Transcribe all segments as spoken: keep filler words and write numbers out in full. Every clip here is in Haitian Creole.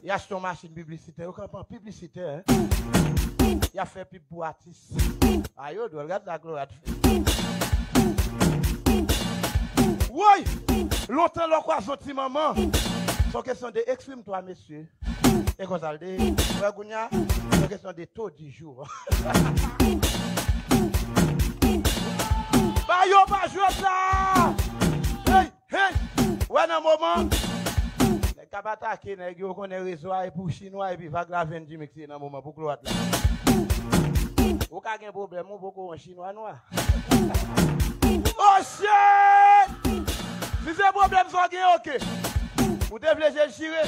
Y achte yon machin piblisitè, yo kanpe an piblisitè, hein. Y ap fè pib pou atis. A yo dwòl, gad sa Glorat fè. Woy! Lontan lè w kwaze yon ti manman, se yon kesyon de exprime-toi, mesye. E konsa l te ye. Wè kounye a, se yon kesyon de taux du jour. Ba yo pa jwèt la! Hey! Hey! Wè nan moman, nèg k ap atake nèg yo konnen rezo a e pou chinwa epi vag la vennjimik se nan moman pou Glorat la. Ou ka gen pwoblèm, ou poko yon chinwa nwa. Oh shit! Si se pwoblèm sa w gen, oke. Ou te vle je l chire?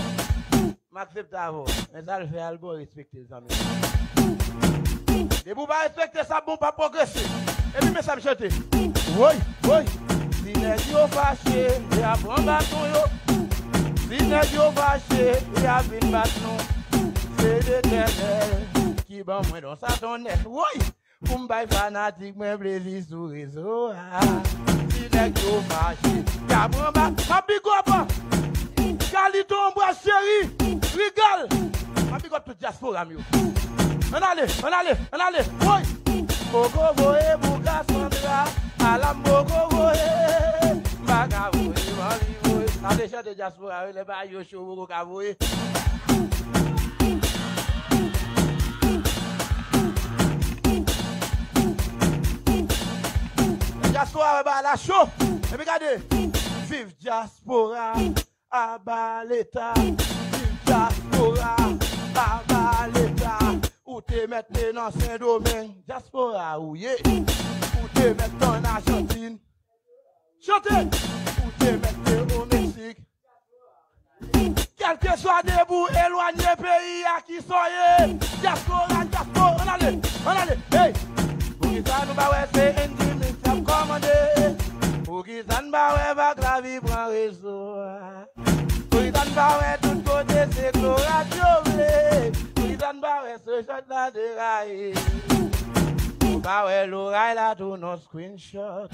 M aksepte avè w. Men sa l fè a, l bon, respekte l, zanmi. Depi w pa respekte sa, bon, w p ap pwogrese. Epi men sa m chante. Woy, woy. Si nèg yo fache, y ap pran baton yo. Si nèg yo fache, y ap vin bat nou. Se Letènèl ki ban mwen don sa tonnè. Woy! Pou m bay fanatik mwen plezi sou rezo a. Si nèg yo fache, y ap anba. M ap big up Kalito, Anbraz Cheri, Rigal. M ap big up tout dyaspora m yo. Ann ale, ann ale, ann ale. Woy! Poko voye pou Cassandra. Ala m poko voye. M pa ka voye, m anvi voye. Sa se chante dyaspora yo, lè bagay yo cho, poko ka voye. Dyaspora wè bagay la cho. Epi gade, viv dyaspora, aba leta. Viv dyaspora, aba leta. Ou te mèt te nan Sendomeng, dyaspora ou ye. Ou te mèt t ann Ajantin. Chante! Ou te mèt te o Meksik. Kèlkeswa depi w elwanye peyi a, kisa w ye? Dyaspora, dyaspora, ann ale, ann ale, hey! Poukisa nou pa wè se N J Mix k ap kòmande? Poukisa n pa wè vag la vin pran rezo a? Poukisa n pa wè tout kote se Glorat yo vle? Poukisa n pa wè se chòt la deraye? Nou pa wè loray la tou non screenshot.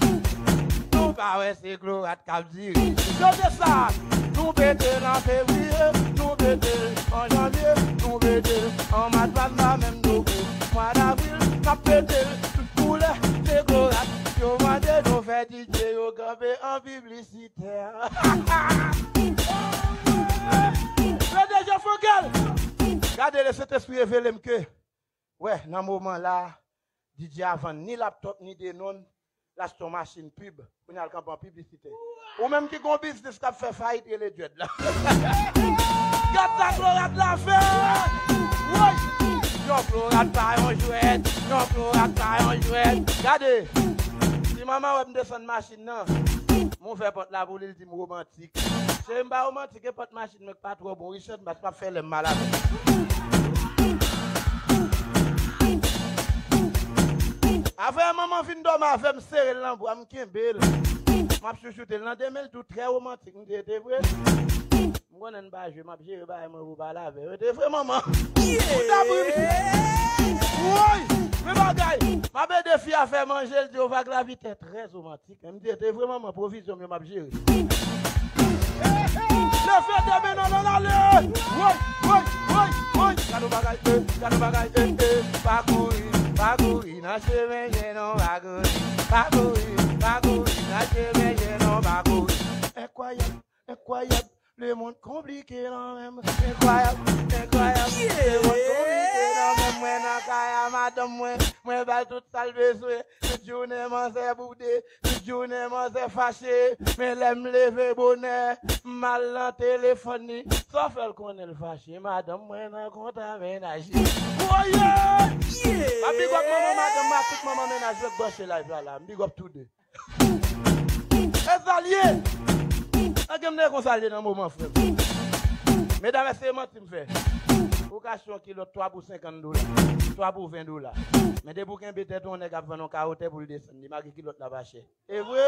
Nou pa wè se Glorat k ap dirije. Chante sa! Nou pete l an fevriye, nou pete l an janvye, nou pete l an mas, mas la menm nou kou. Mwa davril, n ap pete l tout koulè, se Glorat. Yo mande nou fè D J yo kanpe an piblisitè. P D G Frankel! Gade, le Sentespri revele m ke, wè, nan moman la, D J a vann ni laptop, ni Denon, l achte yon machin pib, kounye a l kanpe an piblisitè. Ou menm ki gon biznis k ap fè fayit, rele Dread la. Gad sa Glorat la fè! Woy! Yon Glorat pa yon jwèt, yon Glorat pa yon jwèt. Gade, si manman wè m desann machin nan, m ouvè pòt la pou li, li di m womantik. Cheri, m pa womantik, e pòt machin mwen k pa twò bon, Richard, m pa t ap fè lè m mal avè l. Afè manman vin dòmi avè m, sere l nan bra m, kenbe l. M ap chouchoute l. Nan de men l tou trè womantik, m di, e te vre? M konnen n pa jwe, m ap jere bagay mwen pou pale avè w. E te vre, manman? Ou t ap ri m. Woy! Men bagay! M ap ede fi a fè manje, l di, o vag la vin trè womantik. M di, e te vre, manman, pwovizyon m yo m ap jere. Leve de men nan nan ale. Woy, woy, woy, woy. Gade yon bagay, eh, gade yon bagay, eh, eh. Pa kouri, pa kouri nan chemen je non, pa kouri. Pa kouri, pa kouri nan chemen je non, pa kouri. Enkwayab, enkwayab. Lemonn konplike nan men m. Enkwayab, enkwayab. Lemonn konplike nan men m. Mwen nan kay a madanm mwen. Mwen ba l tout sa l bezwen. Tout jounen manzè boude. Tout jounen manzè fache. Men lè m leve bonè, m al nan telefòn li. Sa fè l konnen l fache. Madanm mwen nan konta mennaj li. Woye! M ap big up manman madanm mwen ak tout manman mennaj mwen k branche live la la. M big up tou de. E sa l ye. An gen m nan konsa l ye nan moman, frè m. Medam, èske se manti m fè? Ou ka achte yon kilòt twa pou senkant dola, twa pou ven dola. Men depi w kenbe tèt yon nèg ap vann yon kawo tè pou l desann li, malgre kilòt la pa chè. E vre?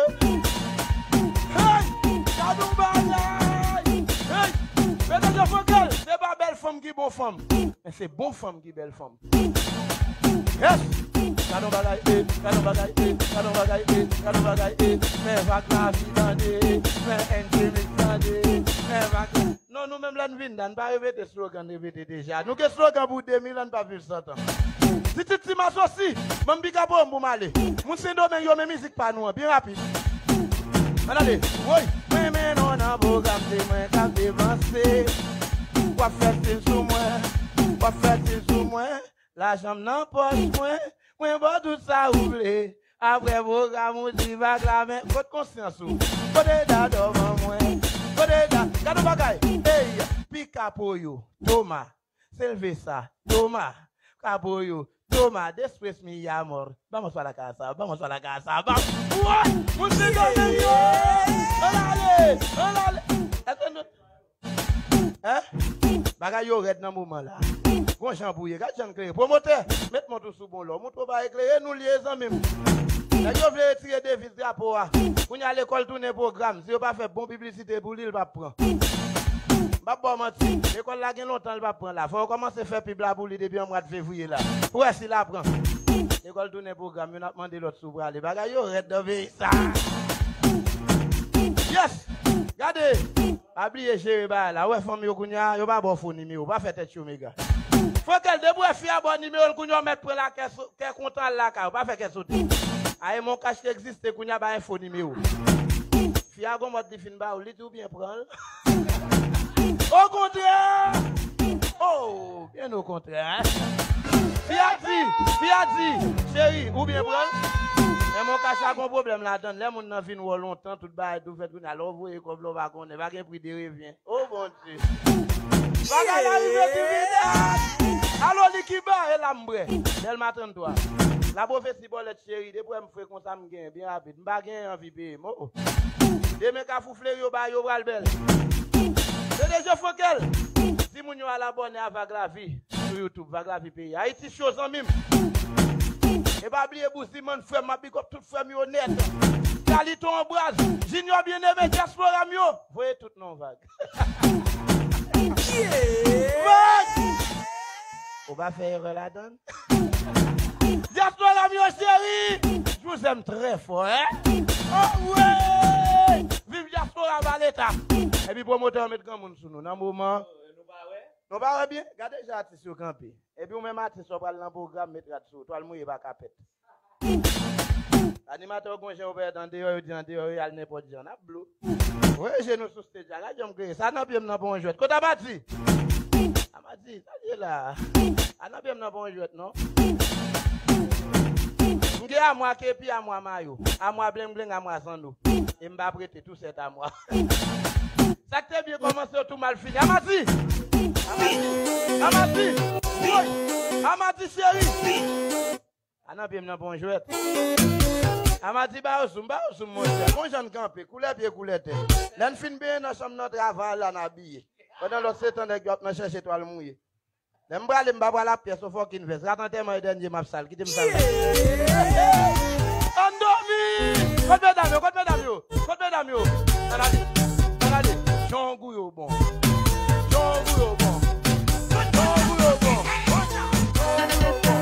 Hey! Gade yon bagay! Hey! P D G Frankel, se pa bèl fanm ki bon fanm, men se bon fanm ki bèl fanm. Yes! Gad on bagay, eh, gad on bagay, eh, gad on bagay, eh, gad on bagay, eh. Fè vag lavi tande, fè N J Mix tande, fè vag. Non, nou menm lè n vin la, n pa repete slogan n repete deja. Nou gen slogan pou de mil an, n p ap viv san tan. Tititi Masosi, ban m big up pou m ale. Moun Sendomeng yo, men mizik pa nou an, byen rapid. Ann ale. Woy, mwen men non nan pwogram, se mwen k ap depanse. W ap fè stil sou mwen, w ap fè stil sou mwen. Lajan m nan pòch mwen, mwen ba w tout sa ou vle. Apre pwogram ou di vag la, men kot konsyans ou? Kote dadò ban mwen? Kote da-, gad on bagay, ey, Pika Poyo, Toma, Selvesa, Toma, Kapoyo, Toma, Después mi amor. Vamos para casa, vamos para casa, vamos. Woy! Moun Sendomeng yo! Ann ale! Ann ale! Èske nou Hein? Bagay yo rèd nan moman la. Gon jan pou ye. Gad jan n klere. Pwomotè, met mont ou sou bon lò. Mont ou pa eklere, nou l ye, zanmi m. Nèg yo vle retire deviz drapo a. Kounye a lekòl tounen pwogram. Si yo pa fè bon piblisite pou li, l p ap pran. M p ap ba w manti. Lekòl la gen lontan l p ap pran la. Fò yo kòmanse fè pib la pou li depi an mwa d fevriye la. Pou wè si l a pran. Lekòl tounen pwogram. Yo n ap mande lòt si w prale. Bagay yo rèd nan peyi sa. Yes! Gade! Pa bliye jere bagay la. Ou wè fanm yo kounye a, yo pa ba w fo nimewo. Pa fè tèt yo mega. Frankel, depi w wè fi a ba w nimewo l, kounye a w mèt pran l a kè so-, kè kontan al lakay ou. Pa fè kè sote. Aye, Moncash ki egziste, kounye a pa gen fo nimewo. Fi a gon mòd li fin ba ou, li di w byen pran l. Okontrè! Oh, byen okontrè. Fi a di, fi a di, cheri, ou byen pran l? Men Moncash la gon pwoblèm ladan l. Lè moun nan vin wè w lontan, tout bagay tou fèt, kounye a lè w voye kòb la, w pa konnen, pa gen pri de revyen. Oh, Bondye. Bagay la rive dividal. Alo, Likiba, e la m bwè. Dèlma tranntwa. La Pwofesi Bòlèt cheri, depi w wè m fre konsa m genyen, byen rapid. M pa genyen anvi peye m, oh, oh. Demen Kafou Fleri yo ba yo pral bèl. P D G Frankel, di moun yo al abòne a Vag Lavi sou YouTube, Vag Lavi peyi. Ayiti Show, zanmi m. E pa bliye Bouzimann, frè m, m ap big up tout frè m yo nèt. Kalito Anbraz, Junior Bien-Aimé, dyaspora m yo. Voye tout non vag. Vag! Ou pa fè erè ladan l? Dyaspora m yo cheri! Je vous aime très fort, hein? Oh, ouais! Viv dyaspora pa leta! Epi pwomotè yo met granmoun sou nou. Nan moman, nou pa wè byen? Gade jan atis yo kanpe. Epi ou menm atis, ou pral nan pwogram, met rad sou ou. Twal mouye pa kapèt. Animatè yo gon jan yo pèt andeyò, yo di andeyò, yo al nenpòt jan. N ap blo. Voye je nou sou stage la, gad jan m klere. Sa nan pye m nan pa yon jwèt. Kote Amadi? Amadi, sa l ye la? A nan pye m nan pa yon jwèt, non. M gen amwa kepi, amwa mayo, amwa blengblenng, amwa zanno. E m pa prete tou sèt amwa. Sa k te byen kòmanse yo tou mal fini. Amadi! Amadi! Amadi! Woy! Amadi cheri! A nan pye m nan pa yon jwèt. Amadi ba yo zoom, ba yo zoom, monchè. Bon jan n kanpe, koulè pye, koulè tèt. Lè n fin benyen nan chanm nan travay la, n abiye. Pandan lòt se tan nèg yo ap nan chèche twal mouye. Lè m prale, m pa pral ak pyès, on fucking vès. Rat antèman e dènye m ap sal, kite m sal. Ann dòmi! Kot medam yo? Kot medam yo? Kot medam yo? Ann ale! Ann ale! Jan gou yo bon. Jan gou yo bon. Jan gou yo bon. Jan gou yo bon.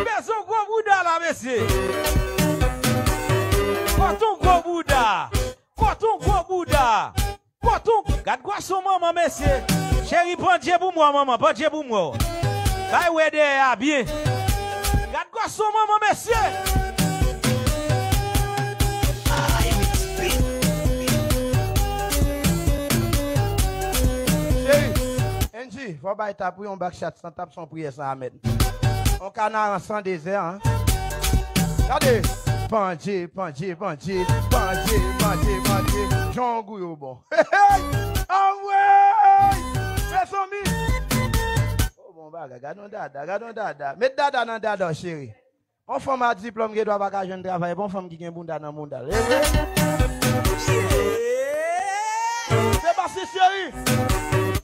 Bezwen gwo bouda la, mesye. Kote yon gwo bouda? Kote yon gwo bouda? Kote yon, gad gwason manman, mesye. Cheri, pandye pou mwen, manman, pandye pou mwen. Bay wè dèyè a byen. Gad gwason manman, mesye. Cheri, Angie, fò bay tap wi, yon bak chat san tap, se yon priyè san amèn. On kanaran san dezè, an. Gade. Pandye, pandye, pandye, pandye, pandye, pandye. Jan gou yo bon. Hey, hey. Anmwey! Mezanmi! Oh, bon bagay. Gade yon dada, gade yon dada. Met dada nan dada, cheri. On fanm a diplòm gen dwa pa ka jwenn travay, epi on fanm ki gen bounda nan bounda l. E vre? Sebastien Chéri,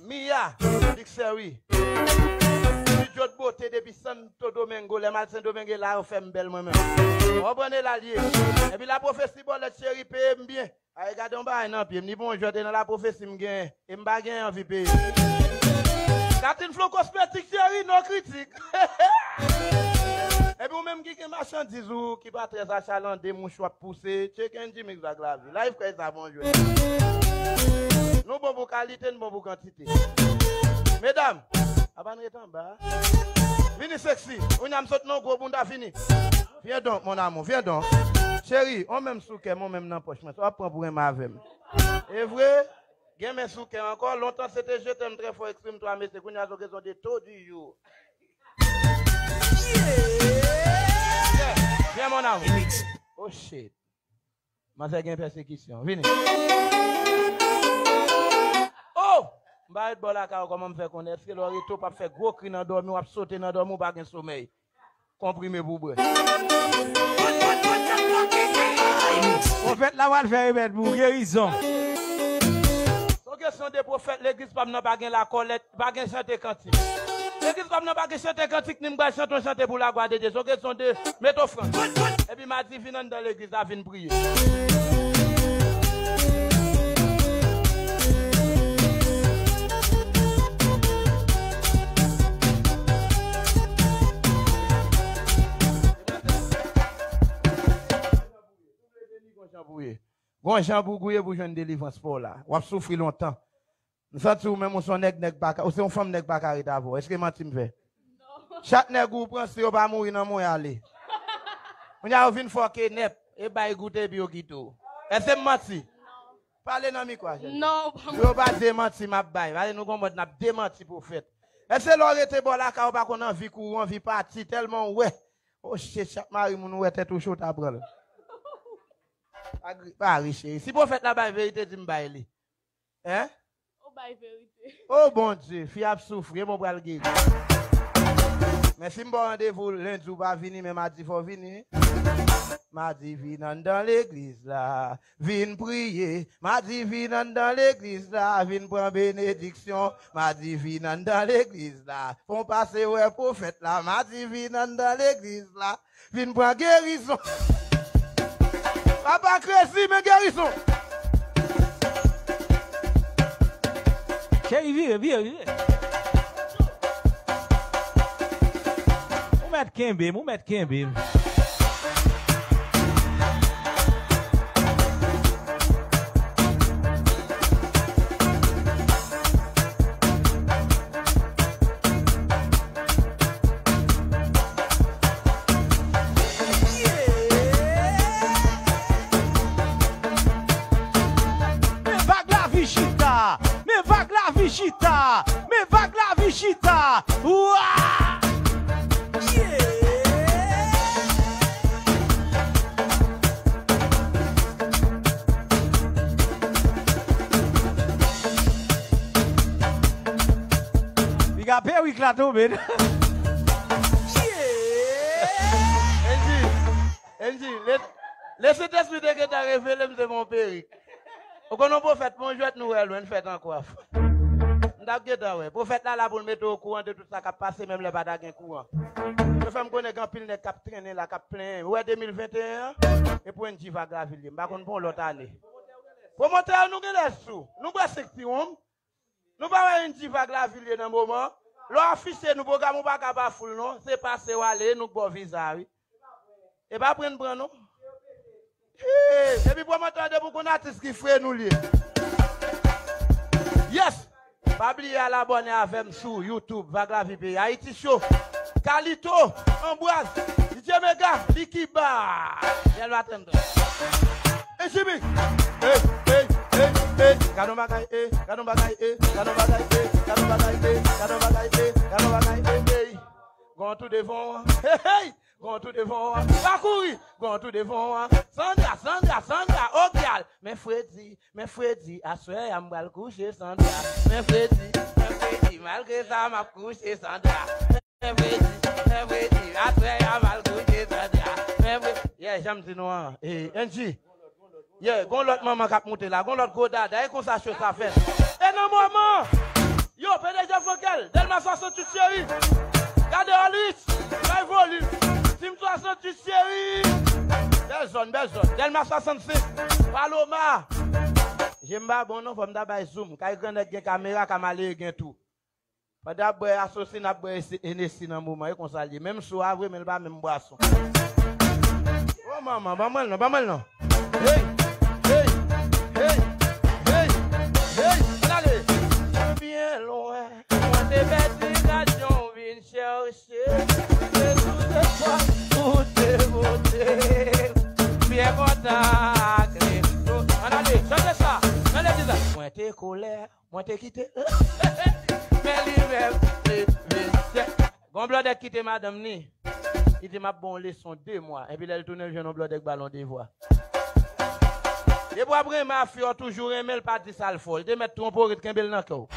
Mia, Big Seri, Studio de Beauté depi Santo Domingo, lè m al Sendomeng e la yo fè m bèl mwen menm. Ou konprann, e la l ye. Epi la Pwofesi Bòlèt cheri peye m byen. Ay, gade yon bagay nan pye m, ni bon jwèt e nan lapwofesi m genyen, e m pa genyen anvi peye. Katin Flow Kosmetik, cheri, no kritik. Epi ou menm ki gen machandiz ou, ki pa trè achalande, mouch w ap pouse, tcheke N G Mix ak lavi. Live kay sa bon jwèt. Nou bon pou kalite, nou bon pou kantite. Medam, a pa n ret anba. Vini sexy. Ou nyanm sot nan gwo bounda, vini. Viens donc, mon amour, viens donc. Cheri, ou menm sou kè m, ou menm nan pòch mwen. Sa w ap pran pou renmen avè m. E vre, gen men sou kè ankò. Lontan se te je t'aime très fort, exprime-toi, mesye. Kounye a, se yon kesyon de to du jour. Yeah, viens, mon amour. Oh, shit. Manzè gen pèsekisyon. Vini. Oh! M pa ret bò lakay ou, kòman m fè konnen? Èske lè w rete w p ap fè gwo kri nan dòmi, w ap sote nan dòmi, w pa gen somèy? Konprime pou bwè. Pwofèt la pral fè remèd pou gerizon. Se yon kesyon de pwofèt, legliz pa m nan pa gen lakòlèt, pa gen chante kantik. Legliz pa m nan pa gen chante kantik, ni m pral chante yon chante pou laglwa de Dye. Se yon kesyon de mete ofrann. Epi m a di vin anndan legliz la, vin priye. Gon jan pou ye. Gon jan pou gouye pou jwenn delivrans pa w la. W ap soufri lontan. M santi ou menm ou se yon nèg, nèg pa ka, ou se yon fanm nèg pa ka ret avè w. Èske manti m fè? Non. Chak nèg ou pran, si yo pa mouri nan mwen ale. Kounye a yo vin fòke nèp, e bay goute epi yo kite w. Èske m manti? Non. Pale nan mikwo a, cheri. Non, ou pa manti. Yo pa demanti m ap bay. Pale nou gon mòd n ap demanti pwofèt. Èske lè w rete bò lakay ou pa konn anvi kouri, anvi pati, tèlman w wè? Oh shit, chak mari moun ou wè tèt ou cho ta pran l. Pa gri-, pa ri, cheri. Si pwofèt la bay verite, di m bay li. Hein? Ou bay verite. Oh Bondye, fi ap soufri, e bon pral geri. Men si m ba w randevou lendi ou pa vini, men madi fò w vini. Madi vin anndan legliz la, vin priye. Madi vin anndan legliz la, vin pran benediksyon. Madi vin anndan legliz la, fè w pase wè pwofèt la. Madi vin anndan legliz la, vin pran gerizon. Papa Crazy, men gerizon. Cheri, vire, vire, vire. Ou mèt kenbe m, ou mèt kenbe m. Men vag lavi chita, men vag lavi chita, men vag lavi chita. Wa! Yeah! Piga perik la tonbe. N G, N G, le, le Sentespri te gentan revele m se yon perik. Ou konn yon pwofèt, men yon jwèt nou wè lwen fèt an kwaf. M t ap gentan wè. Pwofèt la la pou l mete w okouran de tout sa k ap pase, menm lè pa ta gen kouran. Yo fè m konnen gen anpil nèg k ap trennen la, k ap plenyen. Ou wè de mil venteyen an? E pou N G Vag Lavilye. M pa konn pou yon lòt ane. Pwomotè yo, nou genlè sou. Nou bwè senk ti wonm. Nou pa wè N G Vag Lavilye nan moman. Lè w afiche nou pwogram ou pa ka pa foul non. Se pase w ale, nou k ba w viza wi. E pa pran n pran non. Hey, epi pwomotè depi w konn atis ki fre nou l ye. Yes! Pa bliye al abòne avè m sou YouTube, Vag Lavi Peyi Ayiti Show. Kalito, Anbwaz, D J Mega, Likiba. Bèl maten. E Jimmy. Hey, hey, hey, hey. Gad yon bagay, eh. Gad yon bagay, eh. Gad yon bagay, eh. Gad yon bagay, eh. Gad yon bagay, eh. Gad yon bagay, eh, eh. Gon tou devan. Hey, hey. Gon tou devan. Pa kouri. Gon tou devan. Sandra, Sandra, Sandra. Oh, gyal. Men Fredi, men Fredi. Aswè a m pral kouche Sandra. Men Fredi, men Fredi. Malgre sa, m ap kouche Sandra. Mèkredi, mèkredi, aswè a m al kouche Sandra. Mèkredi. Yeah, jan m di nou an. Eh, N G. Yeah, gon lòt manman k ap moute la, gon lòt gwo dada. E konsa cho sa fèt. E nan moman, yo, P D G Frankel, Dèlma swasanntuit cheri. Gade Alwis, bay volim. Tim swasanntuit cheri. Bèl zòn, bèl zòn. Dèlma swasannsenk, Paloma. Je m pa bon non, fò m ta bay zoom. Kay grannèg gen kamera, ka malere gen tou. Pandan ap bwè asosi, n ap bwè ese- Hennessy nan moman, e konsa l ye. Menm sou a vre, men l pa menm bwason. O manman, ban mwen l non, ban mwen l non. Hey, hey, hey, hey, hey, ann ale. Byen lwen, mwen te pèdi gad yon vin chèche. Se sou zepòl ou te vote. Byen kontan ak li. Ann ale, chante sa. Ann ale di sa. Mwen te kolè, mwen te kite. Men li menm, li vin chèche. Gon blòdè k kite madanm ni. Li di m ap ba w leson de mwa. Epi lè l tounen, l jwenn yon blòdè k ba l yon devwa. Depi w ap renmen a fi, w toujou renmen l, pa di sa l fè w. Li te mèt twonpe w, ret kenbe l nan kè w.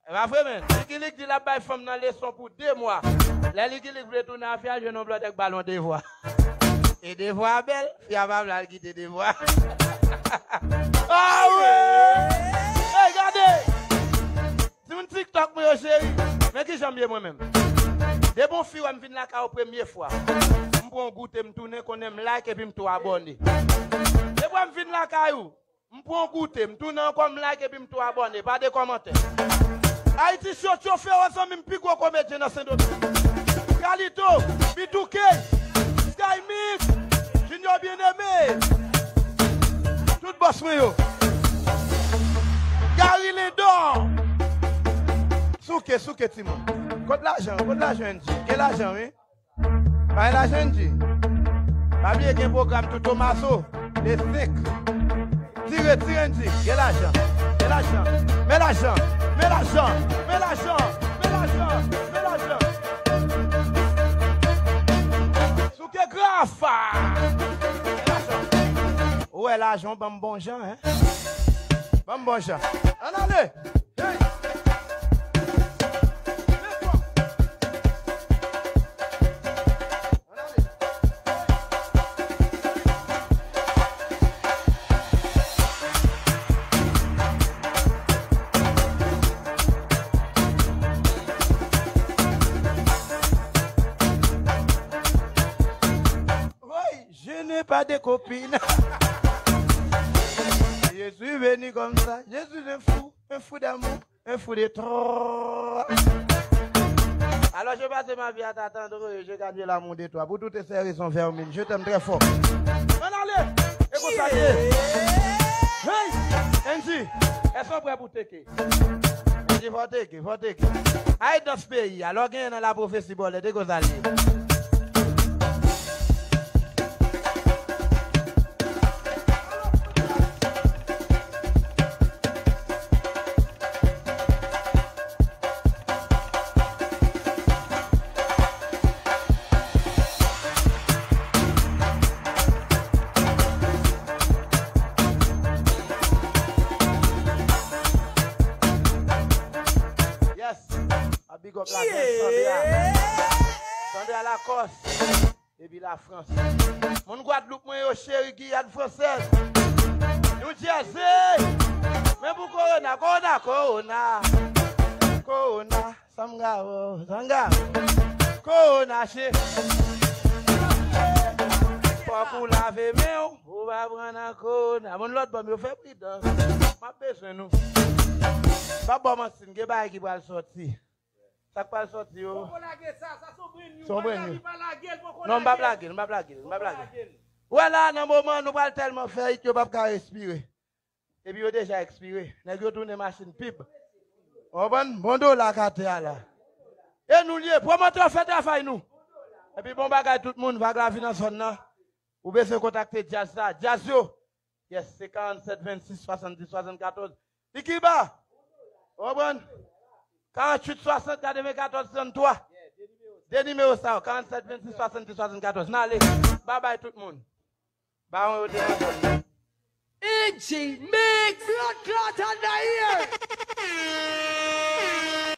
E pa vre, men. Liki Lik di l ap bay fanm nan leson pou de mwa. Lè Liki Lik vle tounen a fi a, jwenn yon blòdè k ba l yon devwa. E devwa a bèl, fi a pa vle al kite devwa. Ah wi! Hey, gade! Timoun TikTok mwen yo, cheri. Men kijan m ye mwen menm. Depi yon fi wè m vin lakay ou premye fwa, m pran yon goute, m tounen, konnen m like epi m tou abòne. Depi wè m vin lakay ou, m pran yon goute, m tounen ankò, m like epi m tou abòne. Pa de kòmantè. Ayiti Show, Tyo Fero, zanmi m, pi gwo komedyen nan Sendomeng. Kalito, Bitouke, Sky Mix, Junior Bien-Aimé. Tout bòs mwen yo. Gary Lindor. Souke, souke, timoun. Kot lajan? Kot lajan, N G? Gen lajan, wi. Pa gen lajan, N G. Pa bliye gen pwogram tou Tomazo, le senk. Tire, tire, N G. Gen lajan. Gen lajan. Men lajan. Men lajan. Men lajan. Men lajan. Men lajan. Souke Grafa. Gen lajan. Ou wè lajan, ban m bon jan, hein? Ban m bon jan. Ann ale. Hey! Woy, je n'ai pas de copine. Je suis venu comme ça. Je suis un fou, un fou d'amour. Un fou de toi. Alors je passe ma vie à t'attendre, je gagne l'amour de toi. Pour toutes ces raisons, Vermine, je t'aime très fort. Ann ale! E konsa l ye. Hey! Angie, èske w prè pou teke? Angie, fò teke, fò teke. Ay dans peyi a, lè w genyen nan lapwofesi bòlèt, e konsa l ye. Yes. A big up la gang Sandra. Sandra Lacoste. Depi Lafrans. Moun Gwadloup mwen yo, cheri, Giyàn fransèz, New Jersey. Men pou kowona, kowona, kowona. Kowona, sangaro, sangaro. Kowona, che. Fòk ou lave men w, ou pa pran nan kowona. Moun lòt bò m yo, fè pridans. M ap bezwen nou. M ap ba w manti, gen bagay ki pral sòti. Sa k pral sòti yo? Poko lage sa, sa se yon brand new. Se yon brand new. Pa lage l, poko lage l. Non, m p ap lage l, m p ap lage l, m p ap lage l. Poko lage l. Ou wè la, nan moman, nou pral tèlman fè it, yo p ap ka respire. Epi yo deja ekspire. Nèg yo tounen machin pib. Ou konprann? Bon dola k atè a la. E nou l ye. Pwomotè, fè travay nou. Epi bon bagay tout moun, Vag Lavi nan zòn nan. Ou bezwen kontakte djaz la. Djaz yo. Yes, se karanntsèt vennsis swasanndis swasannkatòz. Li ki ba. Ou konprann? Karanntuit swasant katrevenkatòz tranntwa. De nimewo sa yo, karanntsèt vennsis swasanndis swasannkatòz. N ale. Babay tout moun. Bawon yo te nan zòn nan. N G Mix. Bloodclaat ann da yè.